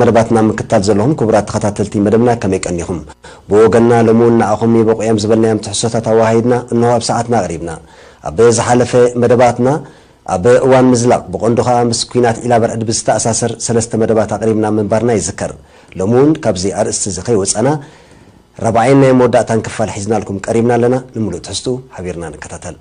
መደባትና ምክታል ዘለኹም ክቡራት ተኸታተልቲ መደብና ከመይ ቀኒኹም? ብወገንና ሎሚ እውን ንዓኹም ይበቑ እዮም ዝበልናዮም ትሕዝቶታት ኣወሃሂድና እንሆ ኣብ ሰዓትና ኣቕሪብና። ኣብ ዝሓለፈ መደባትና ኣብ እዋን ምዝላቕ ብቐንዱ ከኣ ምስ ኲናት ዒላ በርዕድ ብዝተኣሳሰር ሰለስተ መደባት ኣቕሪብና ምንባርና ይዝከር። ሎሚ እውን ካብዚ ኣርእስቲ እዚ ከይወጻና ራብዓይን ናይ መወዳእታን ክፋል ሒዝናልኩም ቀሪብና ኣለና። ንምሉእ ትሕዝትኡ ሓቢርና ንከታተል።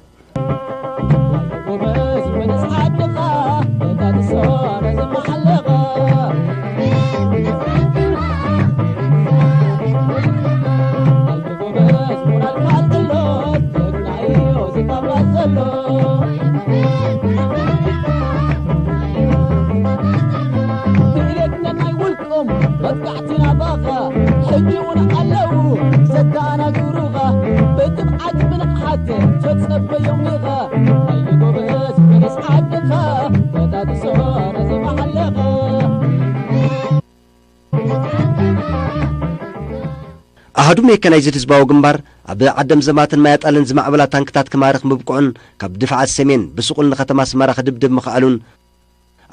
ኣሃዱ ሜካናይዝድ ህዝባዊ ግንባር ኣብ ዓደም ዘማትን ማያጣልን ዝማዕበላ ታንክታት ክማርኽ ምብቅዑን ካብ ድፍዓት ሰሜን ብስቑል ንከተማ ኣስመራ ክድብድብ ምኽኣሉን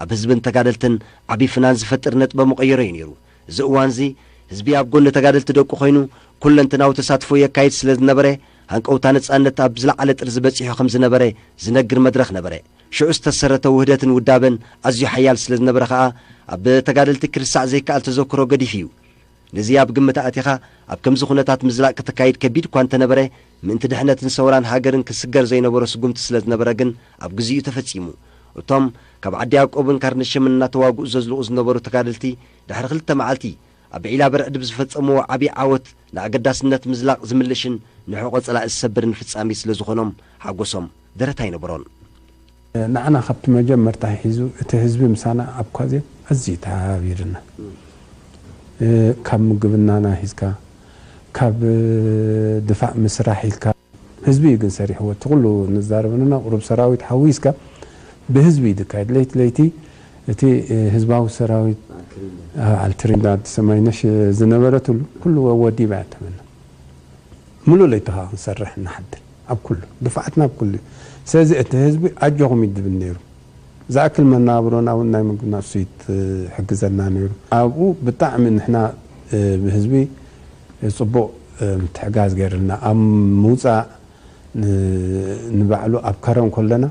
ኣብ ህዝብን ተጋደልትን ዓቢ ፍናን ዝፈጥር ነጥበ መቐየሮ እዩ ነይሩ። እዚ እዋንዚ ህዝቢ ኣብ ጎኒ ተጋደልቲ ደቁ ኮይኑ ኩለንትናዊ ተሳትፎ የካይድ ስለ ዝነበረ ሃንቀውታ ነጻነት ኣብ ዝለዓለ ጥርዚ በጺሑ ከም ዝነበረ ዝነግር መድረኽ ነበረ። ሽዑ ዝተሰረተ ውህደትን ውዳበን ኣዝዩ ሓያል ስለ ዝነበረ ከኣ ኣብ ተጋደልቲ ክርሳዕ ዘይከኣል ተዘክሮ ገዲፉ እዩ። ነዚ ኣብ ግምት ኣእቲኻ ኣብ ከምዚ ኩነታት ምዝላቕ ክተካይድ ከቢድ እኳ እንተነበረ ምእንቲ ድሕነትን ሰውራን ሃገርን ክስገር ዘይነበሮ ስጉምቲ ስለ ዝነበረ ግን ኣብ ግዚኡ ተፈጺሙ። እቶም ካብ ዓዲ ያዕቆብን ካርነሽምን እናተዋግኡ ዘዝልቑ ዝነበሩ ተጋደልቲ ድሕሪ ክልተ መዓልቲ ኣብ ዒላ በርዕድ ብዝፈጸምዎ ዓብዪ ዓወት ንኣገዳስነት ምዝላቕ ዝምልሽን ንሕቖ ጸላኢ ዝሰብርን ፍጻሜ ስለ ዝኾኖም ሓጎሶም ደረት ኣይነበሮን። ንዓና ካብቲ መጀመርታ ሒዙ እቲ ህዝቢ ምሳና ኣብ ኳዜን ኣዝዩ ተሓባቢርና። ካብ ምግብናና ሒዝካ ካብ ድፋዕ ምስራሕ ኢልካ ህዝቢ እዩ ግን ሰሪሕዎ። እቲ ኩሉ ንዛረበ ነና ቁሩብ ሰራዊት ሓዊስካ ብህዝቢ እዩ ዝካየድ። ለይቲ ለይቲ እቲ ህዝባዊ ሰራዊት ኣልትሪንዳ ሰማይነሽ ዝነበረትሉ ኩሉ ወዲባ እያ ተመና። ምሉእ ለይቲ ኸዓ ክንሰርሕ ንሓድር ኣብ ኩሉ ድፍዓትና ኣብ ኩሉ እዩ። ስለዚ እቲ ህዝቢ ኣጆኹም ይድብል ነይሩ። ዝኣክል መናብሮና እውን ናይ ምግብና እሱ ይሕግዘና ነይሩ። ኣብኡ ብጣዕሚ ንሕና ብህዝቢ ፅቡቕ ምትሕጋዝ ገይርልና ኣብ ምውፃእ ንባዕሉ ኣብ ከረን ከለና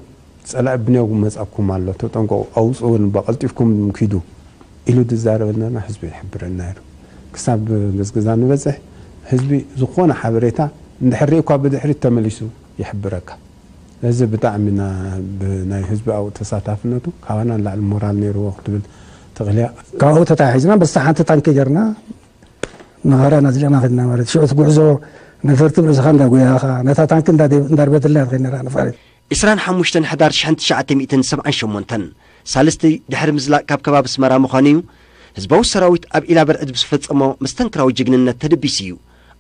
ጸላኢ ብንዮጉ መጻኩም ኣሎ ተጠንቀቁ ኣውጽኡን በቐልጢፍኩም ኪዱ ኢሉ ዝዛረበልና ህዝቢ ይሕብረና ነይሩ። ክሳብ ገዝግዛ ንበጽሕ ህዝቢ ዝኾነ ሓበሬታ እንድሕር ሪእኳ ብድሕሪት ተመሊሱ ይሕብረካ። እዚ ብጣዕሚ ኢና ብናይ ህዝቢ ኣብኡ ተሳታፍነቱ ካባና ንላዕሊ ሞራል ነይርዎ ክትብል ትኽእል እያ። ካብኡ ተታሒዝና በስተ ሓንቲ ታንኪ ጌርና ንኸረን ኣዝለና ከድና ማለት ሽዑ እቲ ጉዕዞ ነፈርቲ ብርእስኻ እንዳጎያኻ ነታ ታንኪ እንዳርበትልና ከድና ንፋለት። ዕስራን ሓሙሽተን ሕዳር ሽሕን ትሽዓተ ሚእትን ሰብዓን ሸሞንተን ሳልስቲ ድሕሪ ምዝላቕ ካብ ከባቢ ኣስመራ ምዃኑ እዩ። ህዝባዊ ሰራዊት ኣብ ዒላ በርዕድ ብዝፈጸሞ መስተንክራዊ ጅግንነት ተደቢሱ እዩ።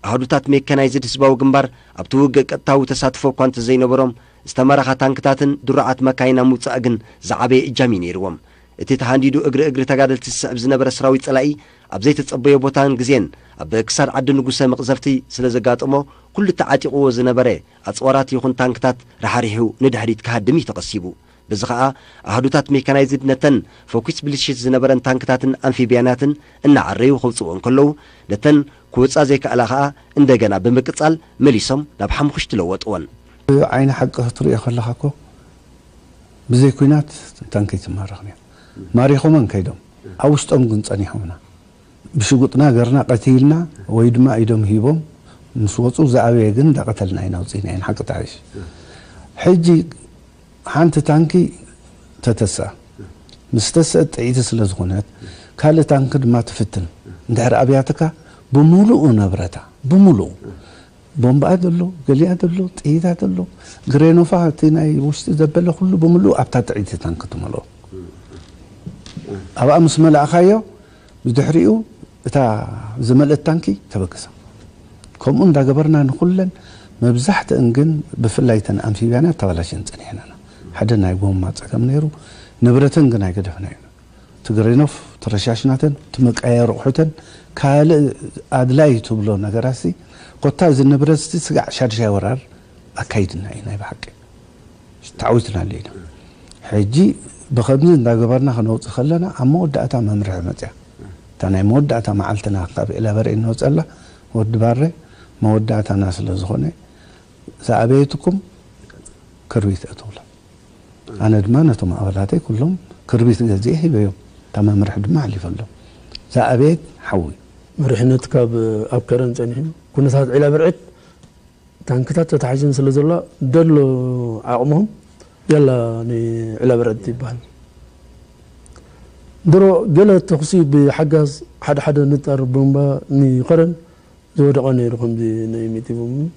ኣህዱታት ሜካናይዝድ ህዝባዊ ግንባር ኣብቲ ውግእ ቀጥታዊ ተሳትፎ እኳ እንተዘይነበሮም ዝተማረኻ ታንክታትን ድሩዓት መካይን ኣብ ምውጻእ ግን ዝዓበየ እጃም እዩ ነይርዎም። እቲ ተሃንዲዱ እግሪ እግሪ ተጋደልቲ ዝስዕብ ዝነበረ ሰራዊት ጸላኢ ኣብ ዘይተጸበዮ ቦታን ግዜን ኣብ ክሳድ ዓዲ ንጉሰ መቕዘፍቲ ስለ ዘጋጠሞ ኩሉ ተዓጢቕዎ ዝነበረ ኣጽዋራት ይኹን ታንክታት ራሕሪሑ ንድሕሪት ክሃድም እዩ ተቐሲቡ። በዚ ኸኣ ኣህዱታት ሜካናይዝድ ነተን ፈኲስ ብልሽት ዝነበረን ታንክታትን ኣምፊብያናትን እናዓረዩ ከውጽእዎ እንከለዉ ነተን ክወጻ ዘይከኣላ ኸኣ እንደገና ብምቅጻል መሊሶም ናብ ሓሙኽሽቲ ለወጥወን። ዓይኒ ሓቂ ክትሪኦ ከለኻ እኮ ብዘይ ኲናት ታንኪ ኣይትማረኽን እያ። ማሪኾመን ከይዶም ኣብ ውሽጦም ግን ጸኒሖምና። ብሽጉጥና ገርና ቀቲልና ወይ ድማ ኢዶም ሂቦም ምስ ወጹ ዝኣበየ ግን እንዳቐተልና ኢና ኣውጺእና ኢና ሓቂ ተሓይሽ። ሕጂ ሓንቲ ታንኪ ተተስኣ ምስ ተስአት ጥዒቲ ስለ ዝኾነት ካልእ ታንኪ ድማ ትፍትን እንድሕር ኣብያትካ ብምሉኡ ነብረታ ብምሉኡ ቦምብኣ ዘሎ ገሊኣ ዘሎ ጥይታ ዘሎ ግሬኖፋ እቲ ናይ ውሽጢ ዘበለ ኩሉ ብምሉኡ ኣብታ ጥዒቲ ታንኪ ትመልኦ ኣብኣ ምስ መላእኻዮ ብድሕሪኡ እታ ዝመልእት ታንኪ ተበገሳ። ከምኡ እንዳገበርና ንኹለን መብዛሕትአን ግን ብፍላይ ተን ኣምፊብያና ተባላሽን ጸኒሐን ኣለና። ሓደ ናይ ጎማ ጸገም ነይሩ፣ ንብረተን ግን ኣይገደፍናዮን። ትግሬኖፍ ተረሻሽናተን፣ ትመቃየር ኣቑሑተን፣ ካልእ ኣድላይ ትብሎ ነገራሲ ኮታ እዚ ንብረትሲ ስጋዕ ሻድሻይ ወራር ኣካይድና እዩ ናይ ብሓቂ። ተዓዊትናሉ ኢና። ሕጂ ብኸምዚ እንዳገበርና ክነውፅእ ከለና ኣብ መወዳእታ መምርሒ መፅያ። እታ ናይ መወዳእታ መዓልትና ካብ ዒላበርዒ እንወፀላ ወዲ ባሬ መወዳእታና ስለ ዝኾነ ዝኣበየትኩም ክርቢት እተውላ። ኣነ ድማ ነቶም ኣባላተይ ኩሎም ክርቢት ገዚኤ ሂበዮም። እታ መምርሒ ድማ ኣሕሊፈሎም። ዝኣበየት ሓዊ። መሪሕነት ካብ ኣብ ከረን ጸኒሑ ኩነታት ዒላ ብርዕት ታንክታት ተታሒዘን ስለ ዘሎ ደሎ ዓቕምኹም ያላ ንዒላ ብርዕት ይበሃል። ድሮ ገለ ተኹሲ ብሓጋዝ ሓደ ሓደ ንጣር ቦምባ ንኸረን ዝወደቐ ነይሩ ከምዚ ናይ ሚጢ ቦምብ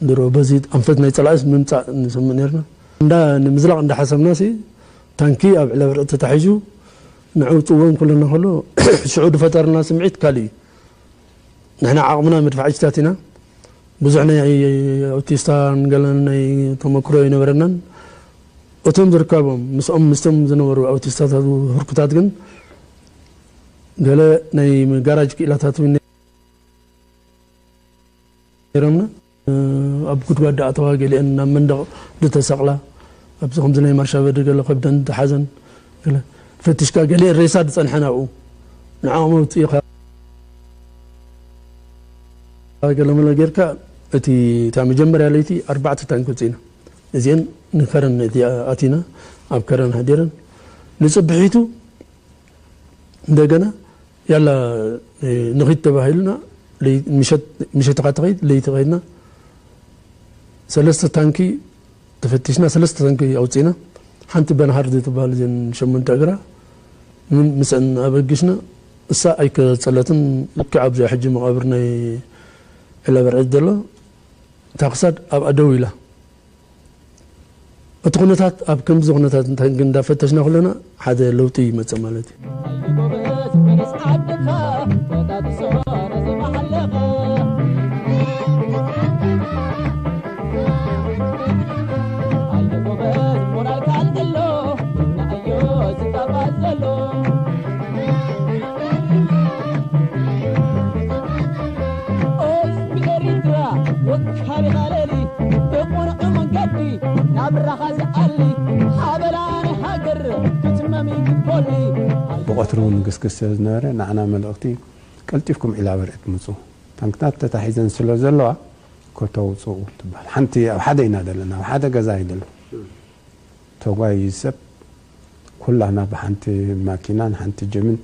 ድሮ በዚ ኣንፈት ናይ ጸላእስ ምምጻእ ንሰምዕ ነርና። እንዳ ንምዝላቕ እንዳሓሰብና ሲ ታንኪ ኣብ ዕለብርዕ ተታሒዙ ንዕውጽወን ኩለና ከሎ ሽዑ ዝፈጠርና ስምዒት ካልእ እዩ። ንሕና ዓቕምና መድፋዕጅታት ኢና። ብዙሕ ናይ ኣውቲስታን ገለን ናይ ተመክሮ ኣይነበረናን። እቶም ዝርከቦም ምስኦም ምስቶም ዝነበሩ ኣውቲስታታት ህርኩታት ግን ገለ ናይ ጋራጅ ክኢላታት እውን ነይሮምና። ኣብ ጉድጓድ ኣተዋ ገሊአን ናብ መንደቕ ዝተሰቕላ ኣብዚ ከምዚ ናይ ማርሻ በዲ ገለ ከብደን ተሓዘን ገለ ፈትሽካ ገሊአን ሬሳ ዝጸንሐን ኣብኡ ንዓኦም ኣውፅእኻ ገለመለ ጌርካ እቲ እታ መጀመርያ ለይቲ ኣርባዕተ ታንክ ውፅእና እዚአን ንከረን እቲ ኣቲና ኣብ ከረን ሃዲረን ንፅብሒቱ እንደገና ያላ ንኺድ ተባሂሉና ምሸት ምሸት ኻ ትኸይድ ለይቲ ኸይድና ሰለስተ ታንኪ ተፈቲሽና ሰለስተ ታንኪ ኣውፂና ሓንቲ በንሃር ትበሃል እዘን ሸሞንተ እግራ ምን ምስአን ኣበግሽና እሳ ኣይከፀለትን ልክዕ ኣብዚኣ ሕጂ መቃብር ናይ ዕላ በርዒት ዘሎ እታ ክሳድ ኣብኣ ደው ኢላ እቲ ኩነታት ኣብ ከምዚ ኩነታት እንታይ ግን እንዳፈተሽና ኩለና ሓደ ለውጢ ይመጽእ ማለት እዩ። ብቐትሪ እውን ግስግስ ስለ ዝነበረ ንዓና መልእኽቲ ቀልጢፍኩም ዒላ በርዒ ትምፁ ታንክታት ተታሒዘን ስለ ዘለዋ ኮተውፅኡ ትበሃል ሓንቲ ኣብ ሓደ ኢና ዘለና ኣብ ሓደ ገዛ ኣይደሎ ተጓይ ሰብ ኩላና ብሓንቲ ማኪናን ሓንቲ ጅምን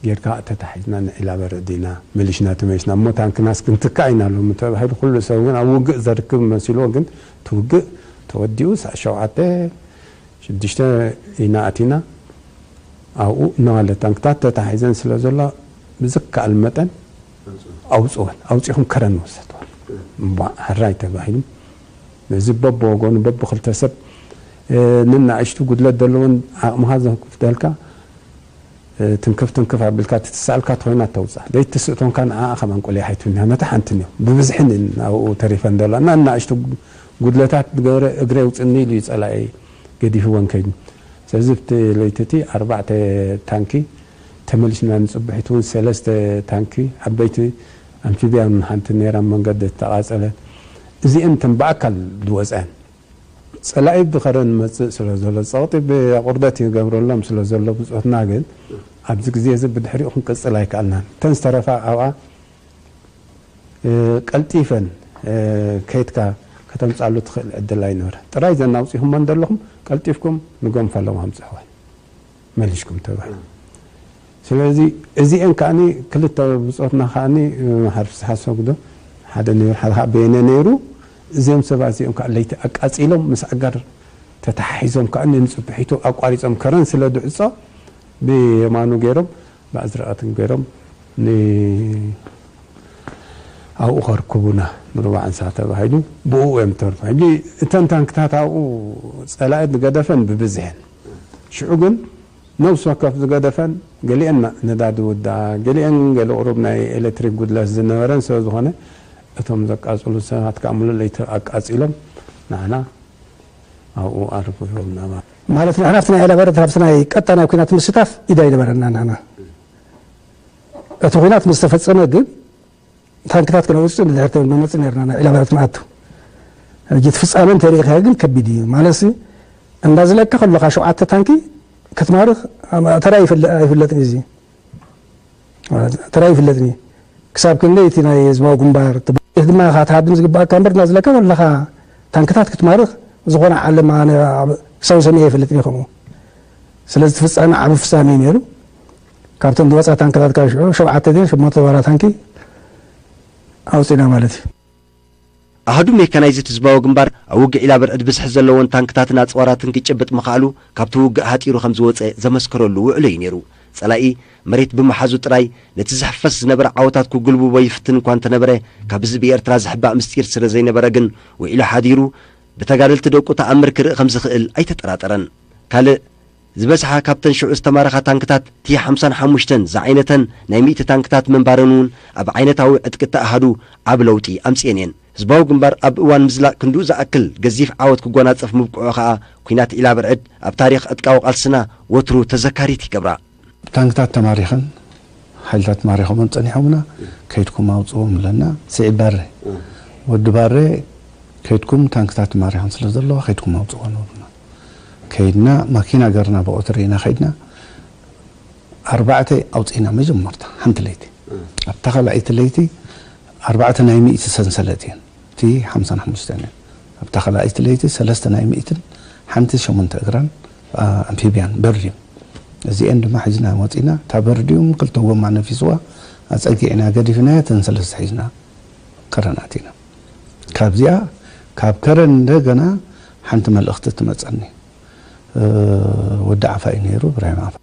ጌርካ ተታሒዝና ንዒላ በርዒ ዲና መሊሽና ተመሊስና እሞ ታንክናስ ክንትካእ ኢና ሎሚ ተባሂሉ ኩሉ ሰብ እውን ኣብ ውግእ ዘርክብ መሲልዎ ግን እቲ ውግእ ተወዲኡ ሳዕ ሸውዓተ ሽዱሽተ ኢና ኣቲና ኣብኡ እናበለ ታንክታት ተታሒዘን ስለ ዘሎ ብዝከኣል መጠን ኣውፅወን ኣውፂኹም ከረን ወሰድወን እምቧ ሕራይ ተባሂሉ ነዚ በብወገኑ በብክልተ ሰብ ንናእሽቱ ጉድለት ዘለዎን ዓቕምኻ ዘክፍተልካ ትንክፍ ትንክፍ ኣቢልካ ትትስኣልካ ተኾይና ተውፅኣ ለይቲ ትስእቶንካ ንዓኣ ከም ኣንቆልያ ሓይትውንያ ነታ ሓንቲ ንዮም ብብዝሕን ኣብኡ ተሪፈን ደላ እና እናእሽቱ ጉድለታት ዝገበረ እግረ ውፅኒ ኢሉ እዩ ፀላኢ ገዲፍወን ከይዱ ስለዚ ብቲ ለይቲ እቲ ኣርባዕተ ታንኪ ተመሊስና ንፅብሒት እውን ሰለስተ ታንኪ ዓበይቲ ኣምፊብያን ሓንቲ ነይራ መንገዲ ዝተቓፀለት እዚአን ተን ብኣካል ዝወፀአን ፀላኢ ብኸረን መፅእ ስለ ዘሎ ፀቕጢ ብቁርደት ይገብረሎም ስለ ዘሎ ብፆትና ግን ኣብዚ ግዜ እዚ ብድሕሪኡ ክንቅፅል ኣይከኣልናን እተን ዝተረፋ ኣብኣ ቀልጢፈን ከይድካ ከተምፃሉ ትኽእል ዕድል ኣይነበረ ጥራይ ዘናውፂኹሞ እንደለኹም ቀልጢፍኩም ንገንፈሎም ኣምፅሕወን መሊሽኩም ተባሂሉ ስለዚ እዚአን ከዓኒ ክልተ ብፆትና ከዓኒ ሓርፍስ ሓሰጉዶ ሓደ ነይሩ ሓደ ከዓ በየነ ነይሩ እዚኦም ሰባት እዚኦም ከዓ ለይቲ ኣቃፂሎም ምስ ኣጋር ተተሓሒዞም ከዓ ንፅብሒቱ ኣቋሪፆም ከረን ስለ ድዕፆ ብየማኑ ገይሮም ብኣዝረኣትን ገይሮም ን ኣብኡ ከርክቡና ንርባዕ እንስሳ ተባሂሉ ብኡ እዮም ተርፉ። ሕጂ እተን ታንክታት ኣብኡ ጸላኢ ዝገደፈን ብብዝሐን ሽዑ ግን ነብሲ ወከፍ ዝገደፈን ገሊአን ነዳዲ ውዳ ገሊአን ገለ ቁሩብ ናይ ኤሌክትሪክ ጉድለት ዝነበረን ስለ ዝኾነ እቶም ዘቃጽሉ ሰባት ከዓ ሙሉእ ለይቲ ኣቃጺሎም ንዓና ኣብኡ ኣርፉ ሂቦምና ማለት ማለት ንሕና ኣብቲ ናይ ዕላበረት ኣብቲ ናይ ቀጣናይ ኩናት ምስታፍ ኢድ ኣይነበረና ንሕና እቲ ኩናት ምስ ተፈጸመ ግን ታንክታት ክነውፅእ ንድሕር ተመፅእ ነርና ናብ ዕላበረት ንኣቱ ሕጂ እቲ ፍፃመ እንተሪኢኻ ግን ከቢድ እዩ ማለትሲ እንዳዝለካ ከለካ ሸውዓተ ታንኪ ክትማርኽ ተራ ኣይፍለጥን እዚ ተራይ ይፍለጥኒ። ክሳብ ክንደይ እቲ ናይ ህዝባዊ ግንባር ትብሪኽ ድማ ኢኻ ትሃድም ዝግባኣካ እምበር፣ ናዝለካ ወለኻ ታንክታት ክትማርኽ ዝኾነ ዓለም ኣነ ክሳብ ሰሚዐ ይፈልጥን ከምኡ። ስለዚ እቲ ፍጻሜ ዓቢ ፍጻሜ እዩ ነይሩ። ካብተን ዝወጻ ታንክታት ካብ ሽዑ ሸውዓተ ድን ሸሞንተ ዋላ ታንኪ ኣውጺና ማለት እዩ። ኣሃዱ ሜካናይዝድ ህዝባዊ ግንባር ኣብ ውግእ ኢላበርዕድ ብዝሒ ዘለዎን ታንክታትን ኣጽዋራትን ክጭብጥ ምኽኣሉ ካብቲ ውግእ ሃጢሩ ከም ዝወጸ ዘመስከረሉ ውዕሎ እዩ ነይሩ። ጸላኢ መሬት ብምሓዙ ጥራይ ነቲ ዝሕፈስ ዝነበረ ዓወታት ክጉልብቦ ይፍትን እኳ እንተነበረ፣ ካብ ህዝቢ ኤርትራ ዝሕባእ ምስጢር ስለ ዘይነበረ ግን ውዒሉ ሓዲሩ ብተጋደልቲ ደቁ ተኣምር ክርኢ ከም ዝኽእል ኣይተጠራጠረን። ካልእ ዝበዝሓ ካብተን ሽዑ ዝተማረኻ ታንክታት ቲ ሓምሳን ሓሙሽተን ዝዓይነተን ናይ ሚእቲ ታንክታት ምንባረን እውን ኣብ ዓይነታዊ ዕጥቂ እቲ ኣሃዱ ዓቢ ለውጢ ኣምጽኤን እየን። ህዝባዊ ግንባር ኣብ እዋን ምዝላቕ ክንድኡ ዝኣክል ገዚፍ ዓወት ክጎናጸፍ ምብቅዑ ከኣ ኲናት ዒላብርዕድ ኣብ ታሪኽ ዕጥቃዊ ቃልስና ወትሩ ተዘካሪት ይገብራ። ብታንክታት ተማሪኸን ሓይልታት ማሪኾምን ጸኒሖምና ከይድኩም ኣውጽዎም ብለና። ስዒድ ባሬ ወዲ ባሬ ከይድኩም ታንክታት ማሪኾም ስለ ዘለዋ ከይድኩም ኣውጽዎ ነብሉና። ከይድና ማኪና ገርና ብቐትሪ ኢና ከይድና ኣርባዕተ ኣውጺእና መጀመርታ ሓንቲ ለይቲ ኣብታ ካልኣይቲ ለይቲ ኣርባዕተ ናይ ሚእቲ ሰንሰለት እየን እቲ ሓምሳን ሓሙሽተን እየን ኣብታ ካልኣይቲ ለይቲ ሰለስተ ናይ ሚእትን ሓንቲ ሸሞንተ እግራን ኣምፊብያን በርድዮም እዚኤን ድማ ሒዝና ወፂና እታ በርድዮም ክልተ ጎማ ነፊስዋ ኣፀጊዕና ገዲፍናያ እተን ሰለስተ ሒዝና ከረን ኣቲና ካብዚኣ ካብ ከረን እንደገና ሓንቲ መልእኽቲ ትመፀኒ ወዲ ዓፋ እዩ ነይሩ እብራሂም ዓፋ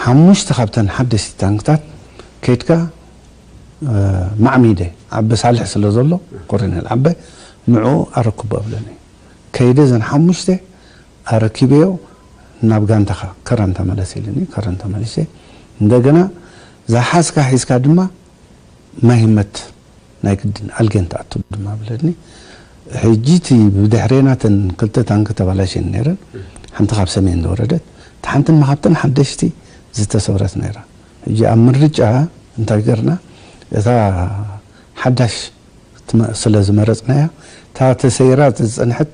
ሓሙሽተ ካብተን ሓደሽቲ ታንክታት ከይድካ ማዕሚደ ዓበ ሳልሕ ስለ ዘሎ ኮረኔል ዓበ ንዑ ኣረክቦ ኣብለኒ ከይደ ዘን ሓሙሽተ ኣረኪበዮ ናብ ጋንታኻ ከረን ተመለስ ኢልኒ ከረን ተመሊሰ እንደገና ዝሓዝካ ሒዝካ ድማ ማይ ህመት ናይ ግድን ኣልጌን ትኣቱ ድማ ብለኒ ሕጂ እቲ ብድሕሬና ተን ክልተ ታንክ ተባላሽን ነይረን ሓንቲ ካብ ሰሜን ዝወረደት እቲ ሓንቲ ድማ ካብተን ሓደሽቲ ዝተሰብረት ነይራ ሕጂ ኣብ ምርጫ እንታይ ገርና እታ ሓዳሽ ስለ ዝመረፅናያ እታ ተሰይራ ዝፀንሐት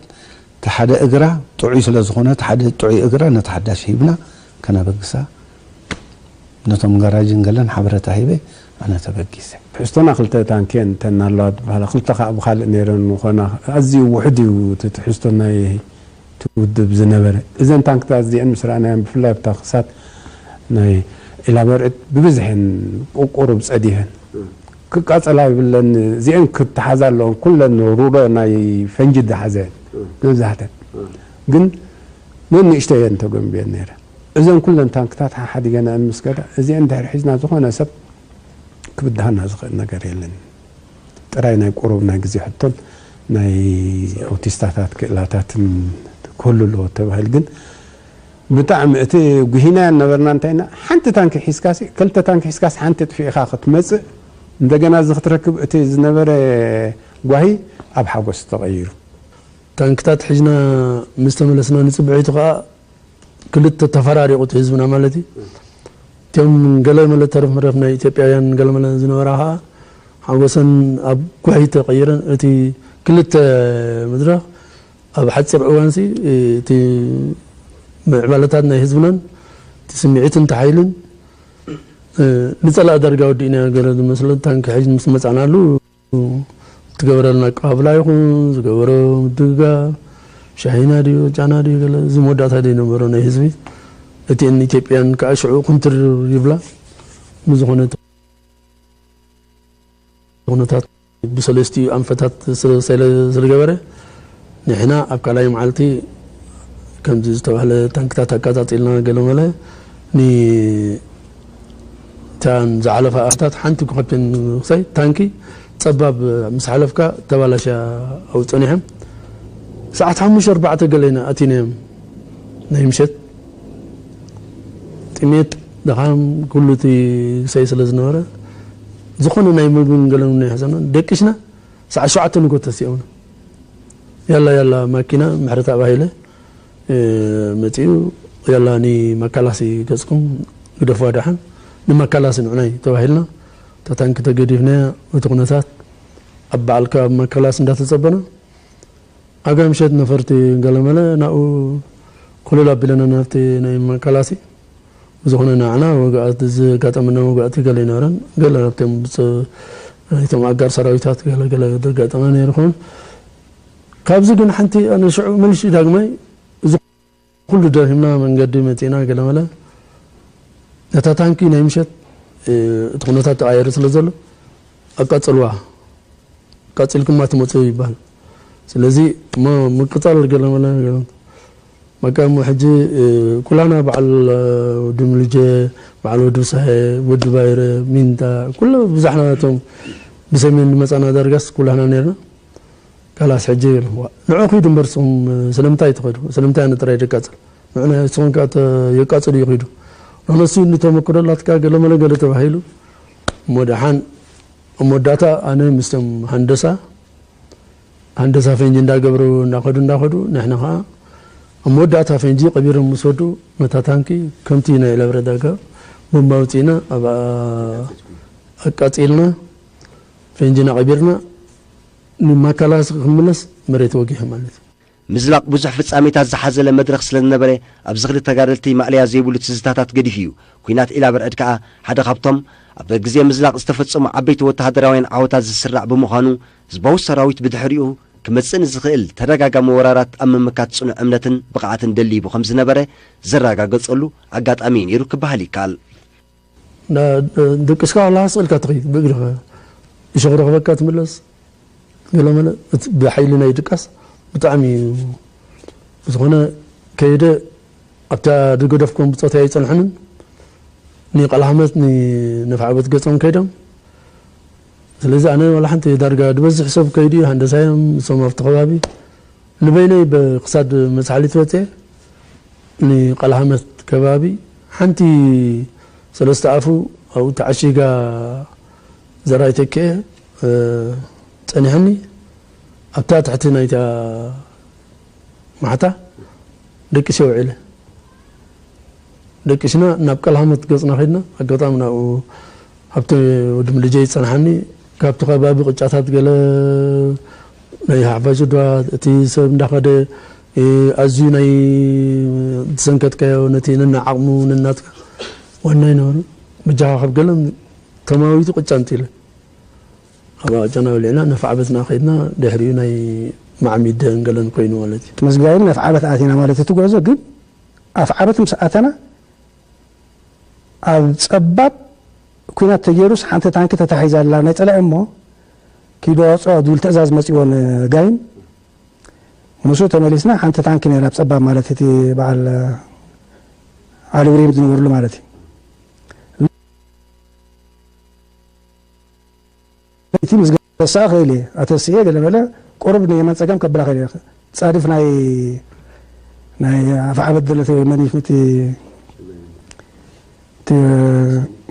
እቲ ሓደ እግራ ጥዑይ ስለ ዝኾነ እቲ ሓደ ጥዑይ እግራ ነቲ ሓዳሽ ሂብና ከነበግሳ ነቶም ጋራጅን ገለን ሓበረታ ሂበ ኣነ ተበጊሰ። ትሕዝቶና ክልተ ታንኪ እየን እተን ኣለዋ ዝበሃላ ክልተ ከዓ ብካልእ ነይረን ምኾና ኣዝዩ ውሑድ እዩ እቲ ትሕዝቶ ናይ እቲ ውድብ ዝነበረ። እዘን ታንክታት እዚአን ምስ ረኣናየን ብፍላይ ኣብታ ክሳት ናይ ዒላበርዕድ ብብዝሐን ቁቁሩብ ፀዲፈን ክቃፀላ ይብለን እዚአን ክተሓዛ ኣለዎን ኩለን ሩሮ ናይ ፈንጂ ዝሓዘ መብዛሕተን ግን ነንእሽተየን ተገንብየን ነይረ እዘን ኩለን ታንክታት ሓሓዲገናየን ምስ ከዳ እዚአን ድሕሪ ሒዝና ዝኾነ ሰብ ክብድሃና ዝኽእል ነገር የለን ጥራይ ናይ ቁሩብ ናይ ግዜ ሕቶን ናይ ኣውቲስታታት ክእላታትን ክህሉ ኣለዎ ተባሂል ግን ብጣዕሚ እቲ ጉሂናዮ ነበርና እንታይ ኢና ሓንቲ ታንኪ ሒዝካሲ ክልተ ታንኪ ሒዝካስ ሓንቲ ጥፊእኻ ክትመጽእ እንደገና እዚ ክትረክብ እቲ ዝነበረ ጓሂ ኣብ ሓጎስ ተቐይሩ። ታንክታት ሒዝና ምስ ተመለስና ንጽብዐይቱ ከኣ ክልተ ተፈራሪቑ እቲ ህዝብና ማለት እዩ። እቲኦም ገለ መለ ተረፍ መረፍ ናይ ኢትዮጵያውያን ገለ መለ ዝነበራ ከኣ ሓጎሰን ኣብ ጓሂ ተቐይረን እቲ ክልተ መድረኽ ኣብ ሓፂር እዋንሲ እቲ ምዕባለታት ናይ ህዝብናን እቲ ስምዒትን ተሓይልን ንፀላእ ዳርጋ ወዲእና ገለ ዝመስሎ ታንኪ ሒዝ ምስ መፃናሉ ትገበረልና ኣቀባብላ ይኹን ዝገበሮ ምድግጋፍ ሻሂና ድዩ ጫና ድዩ ገለ እዚ መወዳእታ ዘይነበሮ ናይ ህዝቢ እቲአን ኢትዮጵያን ከዓ ሽዑ ክንትር ይብላ ብዝኾነ ኩነታት ብሰለስቲኡ ኣንፈታት ስለዝተለ ስለዝገበረ ንሕና ኣብ ካልኣይ መዓልቲ ከምዚ ዝተባህለ ታንክታት ኣቃጻጺልና ገለመለ ንታን ዝዓለፋ ኣታት ሓንቲ ኮፔን ክሳይ ታንኪ ጸባብ ምስ ሓለፍካ ተባላሽያ ኣብኡ ጸኒሖም ሰዓት ሓሙሽተ ኣርባዕተ ገለ ኢና ኣቲናዮም ናይ ምሸት ጥሜት ድኻም ኩሉ እቲ ግሳይ ስለ ዝነበረ ዝኾነ ናይ ምግብን ገለን ናይ ሕሰናን ደቂስና ሰዓት ሸውዓተ ንጎ ተሲኦምና ያላ ያላ ማኪና ምሕረት ኣባሂለ መፂኡ ያላ ንመካላሲ ገፅኩም ግደፍዋ ደሓን ንመካላሲ ንዑናይ ተባሂልና ተታንኪ ተገዲፍናያ እቲ ኩነታት ኣብ በዓልካ ኣብ መካላሲ እንዳተፀበና ኣጋ ምሸት ነፈርቲ ገለመለ ናብኡ ኮለል ኣቢለና ናብቲ ናይ መካላሲ ብዝኾነ ንዓና ወግኣት፣ ዘጋጠመና ወግኣት ገለ ኣይነበረን። ገለ ኣብቶም ብፅ-፣ ናይቶም ኣጋር ሰራዊታት ገለ ገለ ዘጋጠመ ነይሩ ይኸውን። ካብዚ ግን ሓንቲ ኣነ ሽዑ መልሲ ዳግማይ እዚ ኩሉ ደኺምና መንገዲ መፂና ገለመለ ነታ ታንኪ ናይ ምሸት፣ እ፣ እቲ ኩነታት ተቓየሩ ስለ ዘሎ ኣቃፅልዋ፣ ኣቃፂልኩማ ትመፁ ይባል። ስለዚ እሞ ምቅፃል ገለመለ በቃ እሞ ሕጂ፣ እ፣ ኩላና በዓል፣ እ፣ ወዲ ምልጀ፣ በዓል ወዲ ብሳሄ፣ ወዲ ባይረ፣ ሚንታ፣ ኩሉ ብዙሕና እቶም ብሰሜን ዝመፃና ዳርጋስ ኩላና ነርና። ካላስ ሕጂ ንዑ ኪዱ እምበር ንስኹም ስለምንታይ ትኸዱ? ስለምንታይ ኣነ ጥራይ ደቃጽል? ንዑ ናይ ንስኹም ከኣ ተ-፣ የቃጽል እዩ ኪዱ። ንሕነሱ እንተመክሮ ኣላትካ ገለ መለ ገለ ተባሂሉ እሞ ደሓን ኣብ መወዳእታ ኣነ ምስቶም ሃንደሳ፣ ሃንደሳ ፈንጂ እንዳገበሩ እንዳኸዱ እንዳኸዱ ንሕና ኸኣ ኣብ መወዳእታ ፈንጂ ቀቢሮም ምስ ወዱ ነታ ታንኪ ከምቲ ናይ ዕለብረ ዳጋ ቦምባ ኣውጺእና ኣብ ኣቃጺልና ፈንጂና ቀቢርና ንማካላስ ክምለስ መሬት ወጊሑ ማለት እዩ። ምዝላቕ ብዙሕ ፍጻሜታት ዝሓዘለ መድረኽ ስለ ዝነበረ፣ ኣብዚ ክልተ ተጋደልቲ ማእለያ ዘይብሉ ትዝታታት ገዲፉ እዩ። ኲናት ኢላብርዕድ ከኣ ሓደ ካብቶም ኣብ ግዜ ምዝላቕ ዝተፈጸሙ ዓበይቲ ወተሃደራውያን ዓወታት ዝስራዕ ብምዃኑ፣ ህዝባዊ ሰራዊት ብድሕሪኡ ክመጽእ ንዝኽእል ተደጋጋሚ ወራራት ኣብ ምምካት ጽኑዕ እምነትን ብቕዓትን ደሊቡ ከም ዝነበረ ዘረጋገጸሉ ኣጋጣሚ እዩ ነይሩ ክበሃል ይከኣል። ዳ-፣ ደቂስካ ዋላ ስቕ ኢልካ ትኸይድ ብእግርኻ። እሾኽ ረኽበካ ትምለስ። ገለመለ እቲ ብሓይሊ ናይ ድቃስ ብጣዕሚ እዩ። ብዝኾነ ከይደ ኣብታ ዝገደፍኩም ብጾተይ ኣይጸንሑንን። ንቃልሃመት ንነፍዓበት ገጾም ከይዶም። ስለዚ ኣነ ዋላ ሓንቲ ዳርጋ ዝበዝሕ ሰብ ከይዱ እዩ፣ ሃንደሳዮም እሶም ኣብቲ ከባቢ። ንበይነይ ብክሳድ መጽሓሊት ወጽየ ንቃልሃመት ከባቢ ሓንቲ ሰለስተ ኣፉ ኣብኡ ተዓሺጋ ዘራይ ተክአ፣ እ፣ ጸኒሐኒ። ኣብታ ትሕቲ ናይታ ማሕታ ደቂሰ ውዒለ። ደቂስና ናብ ቀልሃመት ገጽና ከድና። ኣጋጣሚ ናብኡ ሃብተ ወዲ ምልጀ ይጸንሓኒ። ካብቲ ከባቢ ቅጫታት ገለ ናይ ሓፋሽ ድዋ እቲ ሰብ እንዳኸደ፣ እ፣ ኣዝዩ ናይ ዝሰንከትካዮ ነቲ ነናዓቕሙ ነናትካ ዋና ይነበሩ። በጃኻ ካብ ገለ ተማዊቱ ቅጫ ኣምጺለ። ኣብ ቅጫና በሊዕና ነፋዕ በትና ከድና። ድሕሪኡ ናይ ማዕሚደን ገለን ኮይኑ ማለት እዩ። ምስጋይን ነፍዓበት ኣቲና ማለት እቲ ጉዕዞ ግን ኣፍዓበት ምስ ኣተና ኣብ ጸባብ ኲናት ተገይሩስ ሓንቲ ታንኪ ተታሒዛ ኣላ ናይ ጸላኢ እሞ ኪዶ ኣውጽኦ ዝብል ትእዛዝ መጺዎ ንጋይን ምስኡ ተመሊስና። ሓንቲ ታንኪ ነይራ ኣብ ጸባብ ማለት እቲ በዓል ዓሊ ብሪም ዝነበርሉ ማለት እዩ። እቲ ምስ ገሳእ ክእል እየ ኣተስእየ ገለ በለ ቁሩብ ንየማን ጸጋም ከብላ ክእል እየ። ጻድፍ ናይ ናይ ኣፍዓበት ዘለተ መንሽ እቲ እቲ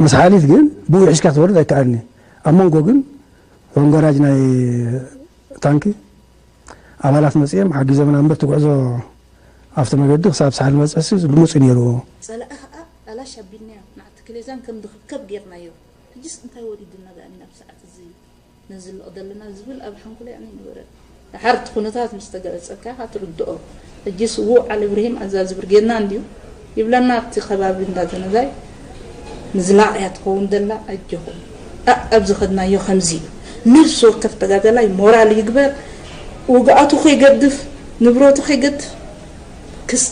መስሓሊት ግን ብኡ ሒዝካ ክትወርድ ኣይከኣልኒ። ኣብ መንጎ ግን ወንገራጅ ናይ ታንኪ ኣባላት መጺኦም ሓጊዞምና እምበር እቲ ጉዕዞ ኣብቲ መገዲ ክሳብ ሳሕል ንበጽሕሲ ልሙጽ እዩ ነይሩ። ጸላኢ ኸኣ ኣላሽ ኣቢልናዮ፣ ንዓቲ ክሌዛን ከም ድኽከብ ጌርናዮ። ሕጂስ እንታይ ወሪዱና ደኣ ናብ ሰዓት እዚ ነዝልቕ ዘለና ዝብል ኣብ ሓንጎለይ ኣነ ይነበረ። ድሓር እቲ ኩነታት ምስ ተገለጸልካ ኢኻ ትርድኦ። ሕጂስ እዉ ዓሊ እብርሂም ኣዛዚ ብርጌድና እንድዩ ይብለና ኣብቲ ከባቢ እንዳ ዘነዛይ ምዝላቕ እያ ትኸውን ዘላ። ኣጆኹም። ኣእ፣ ኣብ ዝኸድናዮ ከምዚ እዩ። ነፍሲ ወከፍ ተጋዳላይ ሞራል ይግበር፣ ውግኣቱ ከይገድፍ፣ ንብረቱ ከይገድፍ፣ ክስ-፣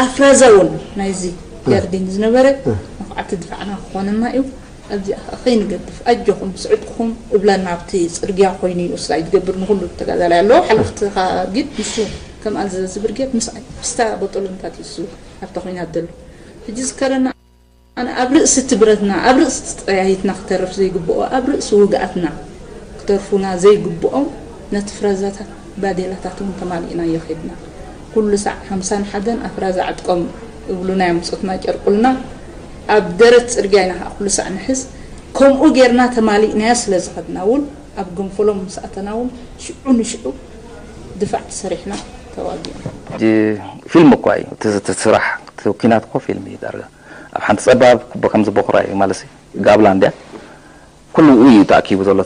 ኣፍራዛ እውን ናይዚ እ። ያርዲን ዝነበረ እ። መኹዓቲ ድፋዕና ክኾነና እዩ። ኣብዚኣ ኸዓ ከይንገድፍ፣ ኣጆኹም፣ ምስ ዕጥቕኹም እብለና፣ ኣብቲ ጽርግያ ኮይኑ እዩ ስላይድ ዝገብር ንኹሉ ተጋዳላይ ኣለዎ። ሓለፍቲ ኻ-፣ ግን ንሱ ከም ኣዘዚ ብርጌድ ምስኣይ፣ ምስታ ቦጦሎንታት እዩ እሱ ኣብታ ኹናት ዘሎ። ሕጂ ዝከረና ኣነ ኣብ ርእሲ እቲ ብረትና፣ ኣብ ርእሲ እቲ ጠያይትና ክተርፍ ዘይግብኦ፣ ኣብ ርእሲ ውግኣትና ክተርፉና ዘይግብኦም፣ ነቲ ፍረዛታት ባዴላታት እውን ተማሊእናዮ ኸድና። ኩሉ ሳዕ ሓምሳን ሓደን ኣፍራዛ ዕጥቆም እብሉና እዮም ብጾትና ጨርቁልና። ኣብ ደረት ጽርግያ ኢና ኸዓ ኩሉ ሳዕ ንሕዝ። ከምኡ ጌርና ተማሊእናዮ ስለ ዝኸድና እውን፣ ኣብ ገንፈሎም ምስ ኣተና እውን፣ ሽዑ ንሽዑ ድፋዕ ሰሪሕና ተዋጊእና። ሕጂ ፊልም እኳ እዩ እቲ፣ እቲ ስራሕ፣ እቲ ኲናት እኮ ፊልም እዩ ዳርጋ። ኣብ ሓንቲ ጸባብ ኩቦ ከምዚ ቦኽራ እዩ ማለት እዩ። ጋብላ እንድያ። ኩሉ እዩ ተኣኪቡ ዘሎ።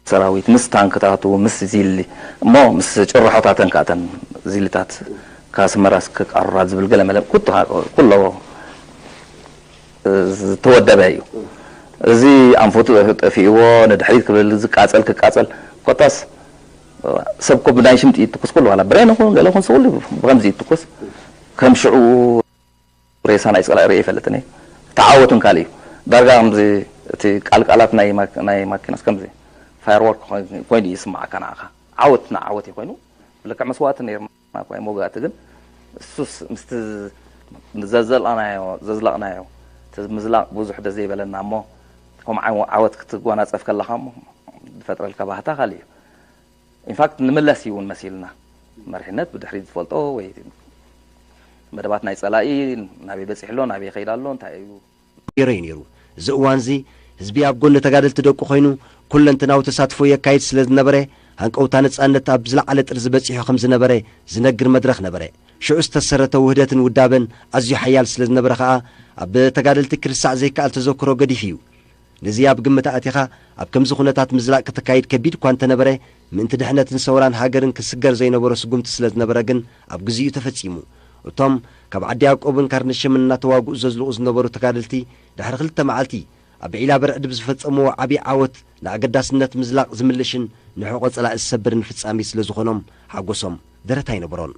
ሰራዊት ምስ ታንክታቱ፣ ምስ ዚሊ፣ እሞ ምስ ጭርሖታተን ከኣ እተን ዚሊታት ካብ ኣስመራ እስከ ቃሩራ ዝብል ገለ መለ ኩቱ-፣ ኩሎ ዝተወደበ እዩ። እዚ ኣንፈቱ ጠፊእዎ ንድሕሪት ክብል ዝቃጸል ክቃጸል ኮታስ ሰብ ኮ ብናይ ሽምጢ ይትኩስ ኩሉ ዋላ ብሬን ይኹን ገለ ይኹን ሰብ ኩሉ ብኸምዚ ይትኩስ ከም ሽዑ ሬሳ ናይ ጸላኢ ርእየ ይፈልጥን እየ። ተዓወቱን ካልእ እዩ። ዳርጋ ከምዚ እቲ ቃልቃላት ናይ ማክ-፣ ናይ ማኪናስ ከምዚ ፋየርወርክ ኮይኑ፣ ኮይኑ ይስምዓካ ንዓኻ። ዓወት ንዓወት እዩ ኮይኑ። ብልክዕ መስዋእቲ ነይርና እኳ እዩ መውጋእቲ፣ ግን እሱስ ምስቲ ዘዘልቕናዮ፣ ዘዝለቕናዮ፣ እቲ ምዝላቕ ብዙሕ ደዘይበለና እሞ፣ ከምኡ ዓይወ-፣ ዓወት ክትጓናጸፍ ከለኻ እሞ፣ ዝፈጥረልካ ባህታ ካልእ እዩ። ኢንፋክት ንምለስ እዩ እውን መሲልና። መሪሕነት ብድሕሪት ዝፈልጦ ወይ መደባት ናይ ጸላኢ ናበይ በጺሑ ኣሎ፣ ናበይ ይኸይድ ኣሎ፣ እንታይ እዩ ገይሮ እዩ ነይሩ። እዚ እዋንዚ ህዝቢ ኣብ ጎኒ ተጋደልቲ ደቁ ኮይኑ ኩለንትናዊ ተሳትፎ የካይድ ስለ ዝነበረ፣ ሃንቀውታ ነጻነት ኣብ ዝለዓለ ጥርዚ በጺሑ ከም ዝነበረ ዝነግር መድረኽ ነበረ። ሽዑ ዝተሰረተ ውህደትን ውዳበን ኣዝዩ ሓያል ስለ ዝነበረ ከኣ፣ ኣብ ተጋደልቲ ክርሳዕ ዘይከኣል ተዘክሮ ገዲፉ እዩ። ነዚ ኣብ ግምት ኣእቲኻ ኣብ ከምዚ ኩነታት ምዝላቕ ክተካይድ ከቢድ እኳ እንተነበረ፣ ምእንቲ ድሕነትን ሰውራን ሃገርን ክስገር ዘይነበሮ ስጉምቲ ስለ ዝነበረ ግን ኣብ ግዚኡ ተፈጺሙ። እቶም ካብ ዓዲ ያዕቆብን ካርነሽምን እናተዋግኡ ዘዝልቑ ዝነበሩ ተጋደልቲ ድሕሪ ክልተ መዓልቲ ኣብ ዒላ በርዕድ ብዝፈጸምዎ ዓቢ ዓወት ንኣገዳስነት ምዝላቕ ዝምልሽን ንሕቖ ጸላኢ ዝሰብርን ፍጻሜ ስለ ዝኾኖም ሓጎሶም ደረት ኣይነበሮን።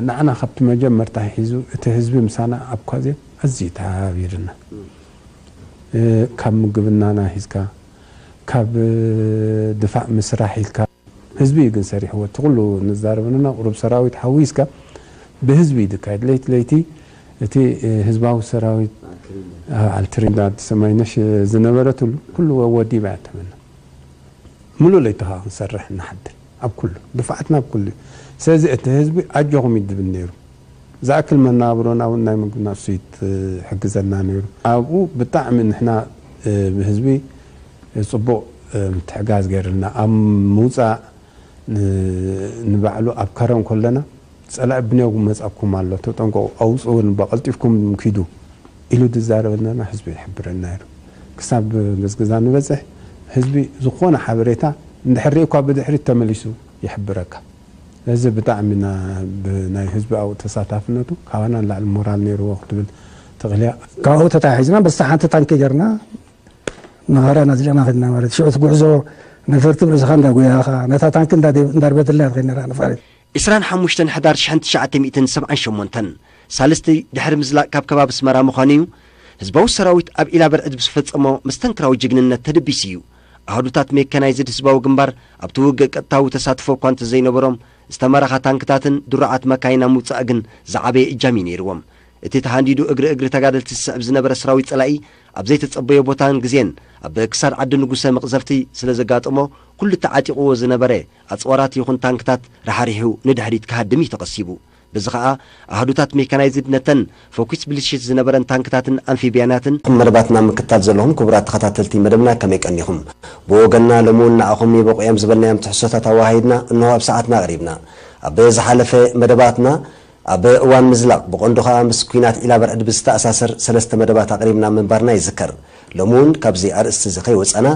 ንዓና ካብቲ መጀመርታ ሒዙ እቲ ህዝቢ ምሳና ኣብ ኳዜን ኣዝዩ ተሓባቢርና። እ፣ ካብ ምግብናና ሒዝካ፣ ካብ፣ እ፣ ድፋዕ ምስራሕ ኢልካ፣ ህዝቢ እዩ ግን ሰሪሕዎ። እቲ ኩሉ ንዛረበ ነና ቁሩብ ሰራዊት ሓዊስካ ብህዝቢ እዩ ዝካየድ። ለይቲ ለይቲ እቲ፣ እ፣ ህዝባዊ ሰራዊት ኣብ በዓል ትሪንዳድ ሰማይነሽ ዝነበረትሉ ኩሉ ወዲባ እያ ትመና። ምሉእ ለይቲ ኸኣ ክንሰርሕ ንሓድር ኣብ ኩሉ፣ ድፍዓትና ኣብ ኩሉ እዩ። ስለዚ እቲ ህዝቢ ኣጆኹም እዩ ዝብል ነይሩ። ዝኣክል መነባብሮና እውን ናይ ምግብና እሱ እዩ ዝሕግዘና ነይሩ። ኣብኡ ብጣዕሚ ንሕና፣ እ፣ ብህዝቢ ጽቡቕ፣ እ፣ ምትሕጋዝ ገይሩልና። ኣብ ምውጻእ ን-፣ ንባዕሉ ኣብ ከረን ከለና፣ "ጸላኢ ብንየው መጻኩም ኣሎ፣ ተጠንቀቑ፣ ኣውጽኡን፣ በቐልጢፍኩም ኪዱ" ኢሉ ዝዛረበልና ህዝቢ ይሕብረና ነይሩ። ክሳብ ገዝግዛ ንበጽሕ፣ ህዝቢ ዝኾነ ሓበሬታ እንድሕር ሪእኳ ብድሕሪት ተመሊሱ ይሕብረካ። እዚ ብጣዕሚ ና-፣ ብ-፣ ናይ ህዝቢ ኣብኡ ተሳታፍነቱ ካባና ንላዕሊ ሞራል ነይርዎ ክትብል ትኽእል እያ። ካብኡ ተታሒዝና በስተ ሓንቲ ታንኪ ጌርና መኸራ እናዝለና ከድና ማለት ሽዑ እቲ ጉዕዞ ነፈርቲ ብርእስኻ እንዳጎያኻ ነታ ታንኪ እንዳደ-፣ እንዳርበትልና ከድና ነፋሪት። ዕስራን ሓሙሽተን ሕዳር ሽሕን ትሽዓተ ሚእትን ሰብዓን ሸሞንተን፣ ሳልስቲ ድሕሪ ምዝላቕ ካብ ከባቢ ኣስመራ ምዃኑ እዩ፣ ህዝባዊ ሰራዊት ኣብ ዒላ በርዕድ ብዝፈጸሞ መስተንክራዊ ጅግንነት ተደቢሱ እዩ። ኣሃዱታት ሜካናይዝድ ህዝባዊ ግንባር ኣብቲ ውግእ ቀጥታዊ ተሳትፎ እኳ እንተዘይነበሮም፣ ዝተመረኻ ታንክታትን ድሩዓት መካይን ኣብ ምውጻእ ግን ዝዓበየ እጃም እዩ ነይርዎም። እቲ ተሃንዲዱ እግሪ እግሪ ተጋደልቲ ዝስዕብ ዝነበረ ሰራዊት ጸላኢ ኣብ ዘይተጸበዮ ቦታን ግዜን ኣብ ክሳድ ዓዲ ንጉሰ መቕዘፍቲ ስለ ዘጋጠሞ፣ ኩሉ ተዓጢቕዎ ዝነበረ ኣጽዋራት ይኹን ታንክታት ራሕሪሑ ንድሕሪት ክሃድም እዩ ተቐሲቡ። በዚ ኸኣ ኣሃዱታት ሜካናይዝድ ነተን ፈኲስ ብልሽት ዝነበረን ታንክታትን ኣምፊብያናትን መደባትና ምክታል ዘለኹም ክቡራት ተኸታተልቲ መደብና ከመይ ቀኒኹም? ብወገንና ሎሚ እውን ንዓኹም ይበቑ እዮም ዝበልናዮም ትሕዝቶታት ኣወሃሂድና እንሆ ኣብ ሰዓትና ኣቕሪብና። ኣብ ዝሓለፈ መደባትና ኣብ እዋን ምዝላቕ ብቐንዱ ኸኣ ምስ ኲናት ዒላ በርዕድ ብዝተኣሳሰር ሰለስተ መደባት ኣቕሪብና ምንባርና ይዝከር። ሎሚ እውን ካብዚ ኣርእስቲ እዚ ከይወጻና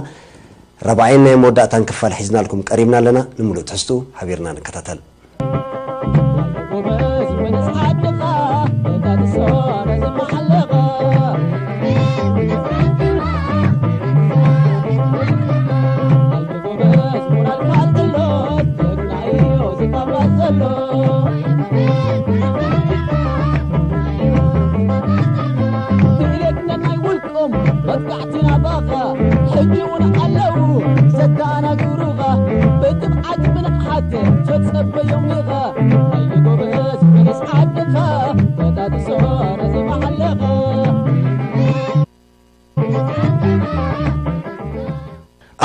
ራብዓይን ናይ መወዳእታን ክፋል ሒዝናልኩም ቀሪብና ኣለና። ንምሉእ ትሕዝትኡ ሓቢርና ንከታተል።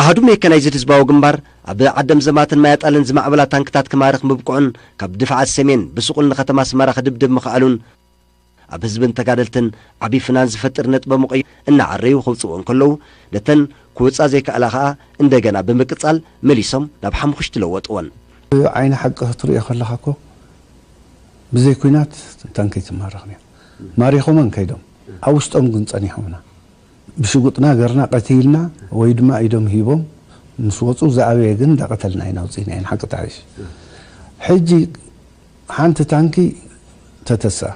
ኣሃዱ ሜካናይዝድ ህዝባዊ ግንባር ኣብ ዓደም ዘማትን ማያጣልን ዝማዕበላ ታንክታት ክማርኽ ምብቅዑን ካብ ድፍዓት ሰሜን ብስቑል ንከተማ ኣስመራ ክድብድብ ምኽኣሉን ኣብ ህዝብን ተጋደልትን ዓቢ ፍናን ዝፈጥር ነጥበ ምቕዮ እናዓረዩ ከውጽእዎ እንከለዉ፣ ነተን ክወጻ ዘይከኣላ ከኣ እንደገና ብምቅጻል መሊሶም ናብ ሓሙኽሽቲ ለወጥወን። ዓይኒ ሓቂ ክትርእዮ ከለኻ እኮ ብዘይ ኲናት ታንኪ ኣይትማረኽን እያ። ማሪኾመን ከይዶም ኣብ ውሽጦም ግን ጸኒሖምና። ብሽጉጥና ገርና ቀቲልና ወይ ድማ ኢዶም ሂቦም ምስ ወጹ ዝኣበየ ግን እንዳቐተልና ኢና ውጺእና ኢና ሓቂ ተሓይሽ። ሕጂ ሓንቲ ታንኪ ተተስኣ።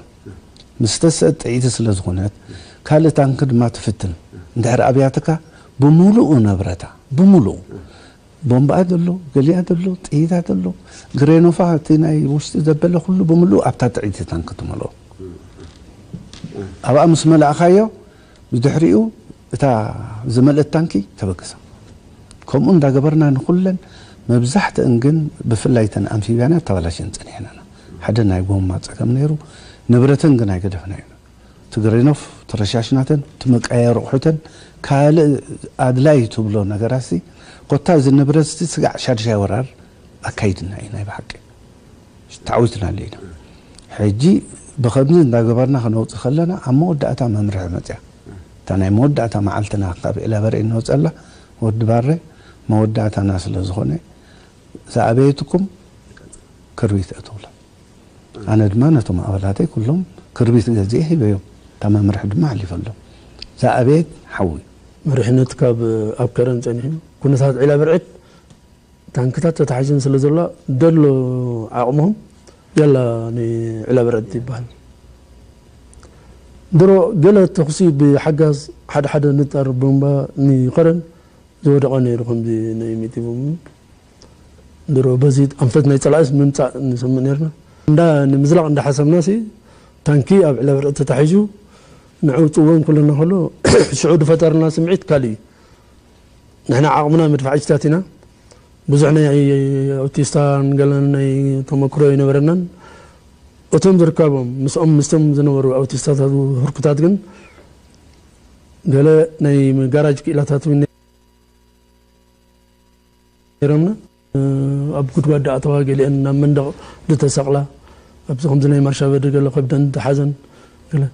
ምስ ተስአት ጥዕይቲ ስለ ዝኾነት ካልእ ታንክ ድማ ትፍትን። እንድሕር ኣብያትካ ብምሉኡ ንብረታ፣ ብምሉኡ፣ ቦምባኣ ዘሎ፣ ገሊኣ ዘሎ፣ ጥይታ ዘሎ፣ ግሬኖፋ፣ እቲ ናይ ውሽጢ ዘበለ ኩሉ ብምሉኡ ኣብታ ጥዕይቲ ታንክ ትመልኦ። ኣብኣ ምስ መላእኻዮ፣ ብድሕሪኡ እታ ዝመልእት ታንኪ ተበግሳ። ከምኡ እንዳገበርና ንኹለን፣ መብዛሕትአን ግን ብፍላይ እተን ኣምፊብያና ተባላሽን ጸኒሕናና። ሓደ ናይ ጎማ ጸገም ነይሩ፣ ንብረተን ግን ኣይገደፍናዮ። ትግሬኖፍ ትረሻሽናተን ትመቀያየሩ ኣቑሑተን ካልእ ኣድላይ ትብሎ ነገራሲ ኮታ እዚ ንብረትሲ ስጋዕ ሻድሻይ ወራር ኣካይድና እዩ ናይ ብሓቂ ተዓዊትናሉ ኢና። ሕጂ ብኸምዚ እንዳገበርና ክነውፅእ ከለና ኣብ መወዳእታ መምርሒ መፅያ እታ ናይ መወዳእታ መዓልትና ካብ ዒላበርዒ እንወፀላ ወዲ ባረ መወዳእታና ስለ ዝኾነ ዝኣበየትኩም ክርቢት እትብሎ ኣነ ድማ ነቶም ኣባላተይ ኩሎም ክርቢት ገዚኤ ሂበዮም። እታ መምርሒ ድማ ሓሊፈሎም። ዝኣበየት ሓዊ። መሪሕነት ካብ ኣብ ከረን ጸኒሑ ኩነታት ዒላ ብርዕት ታንክታት ተታሒዘን ስለ ዘሎ ደሎ ዓቕሞም ያላ ንዒላ ብርዕት ይበሃል። ድሮ ገለ ተኹሲ ብሓጋዝ ሓደ ሓደ ንጣር ቦምባ ንኸረን ዝወደቐ ነይሩ ከምዚ ናይ ሚጢ ቦምብ ድሮ በዚ ኣንፈት ናይ ጸላእስ ምምጻእ ንሰምዕ ነርና። እንዳ ንምዝላቕ እንዳሓሰብና ሲ ታንኪ ኣብ ዕለብርዕ ተታሒዙ ንዕውጽዎም ኩልና ከሎ ሽዑ ዝፈጠርና ስምዒት ካልእ እዩ። ንሕና ዓቕምና መድፋዕጅታት ኢና። ብዙሕ ናይ ኣውቲስታን ገለን ናይ ተመክሮ ኣይነበረናን። እቶም ዝርከቦም ምስኦም ምስቶም ዝነበሩ ኣውቲስታታት ህርኩታት ግን ገለ ናይ ጋራጅ ክኢላታት እውን ነይሮምና። ኣብ ጉድጓድ ኣተዋ ገሊአን ናብ መንደቕ ዝተሰቕላ ኣብዚ ከምዚ ናይ ማሻበዲ ገለ ከብደን ተሓዘን ገለ